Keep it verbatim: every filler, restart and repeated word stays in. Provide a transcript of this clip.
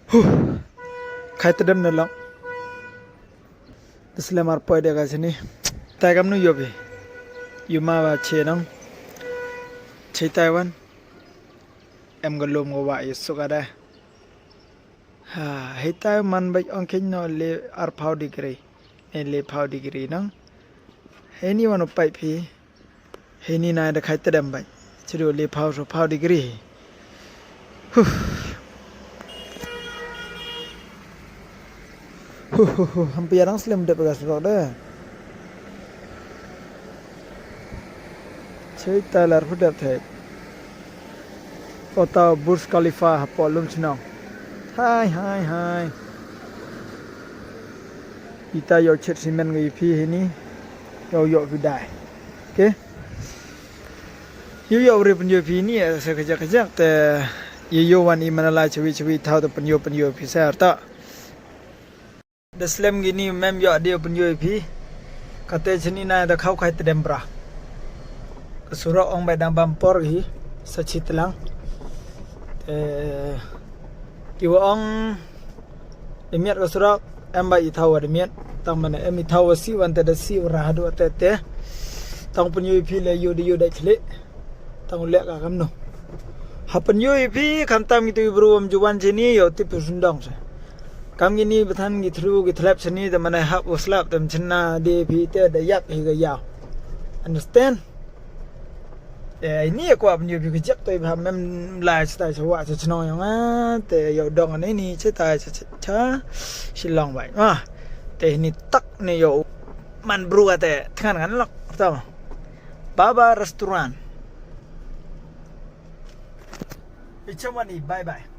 Huh. Khai tdem ne long. Da slem ar poi de ka chini. Tai kamnu yoh phi. Yoh ma wa che nong. Che Taiwan. Em ka lum ka wa yoh suk ada. Ha, hei tai man bait ong kheiñ no le arphaw degree. Ne le phaw degree nong. Heini wan u paip phi. Heini nai da khai tdem bait. Chidu le phaw so phaw degree. Huh. Huh, huh, huh. Ham pia dang slem dep ka surok de. Chei talar hu dep thek. Ota Burj Khalifa hapoh lum chnong. Hai, hai, hai. Ita yoh chet simen ngi phi heini. Yoh yoh phi dai. Okay. Yoh yoh ri pynyoh phi ni, eh, sa kajak kajak te. Yoh yoh wan i mana la chawi chawi thaw te pynyoh pynyoh phi sa arta. Da slem ngi ni mem yoh de pynyoh phi. Kate chini na da khaw khai tdem bra. Ka surok ong bai dang bam por hi sa chi tlang. Te ki wa ong da miat ka surok em bai i thaw wa da miat. Tang mana em i thaw wa si wan te da si wa ra hadu te te. Tang pynyoh phi le yoh de yoh da khle. Tang u leh ka kamno. Ha pynyoh phi khamtam ngi tu i bru wam juwan chini yoh tip phi sundong se. Kam ngi ni bathan ngi thru ngi thlep chini te mana hap u slap tem china de phi te da yap hi ka yaw. Understand? Eh, ini aku ap nyu bi kejek tu iba mem lai chita chawa cha chnong yong a, te yoh dong ni ni chita cha, cha, cha, Shillong bai. Ah, te ni tak ni yoh man bru ka te thngan kan lok, tau. Baba Restaurant. Icham ni, bye bye.